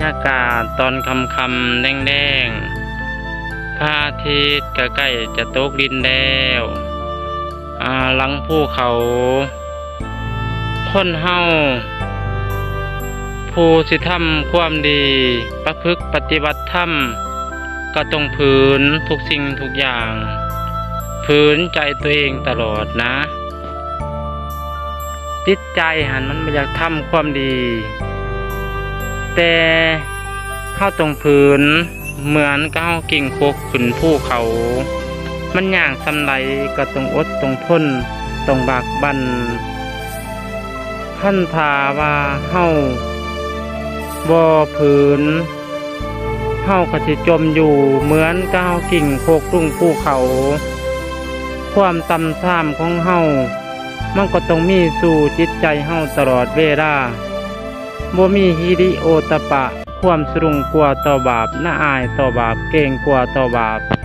ຍາກາດຕອນຄ່ຳໆແລງໆ ພະອາທິດກໍໃກ້ຈະຕົກດິນແລ້ວ ອາ ຫຼັງພູເຂົາ ຄົນເຮົາຜູ້ຊິທຳຄວາມດີ ປະພຶກປະຕິບັດທຳ ກໍຕ້ອງຝືນທຸກສິ່ງທຸກຢ່າງ, ຝືນໃຈຕົວເອງຕະຫຼອດນະ. ຈິດໃຈຫັ້ນມັນບໍ່ຢາກທຳຄວາມດີ, ແຕ່ເຮົາຕ້ອງຝືນ ເໝືອນກັບເຮົາກິ້ງຄົກຂຶ້ນພູເຂົາ, ມັນຍາກສ່ຳໃດກໍຕ້ອງອົດຕ້ອງທົນ, ຕ້ອງບາກບັ່ນ. ຄັນຖ້າວ່າເຮົາບໍ່ຝືນ, ເຮົາກໍຊິຈົມຢູ່ເໝືອນກັບເຮົາກິ້ງຄົກລົງພູເຂົາ. ຄວາມຕ່ຳຊາມຂອງເຮົາ ມັນກໍຕ້ອງມີສູ່ຈິດໃຈເຮົາຕະຫຼອດເວລາ. ບໍ່ມີຫິລິໂອຕະປະ, ຄວາມສະດຸ້ງກົວຕໍ່ບາບ, ລະອາຍຕໍ່ບາບ, ເກງກົວຕໍ່ບາບ.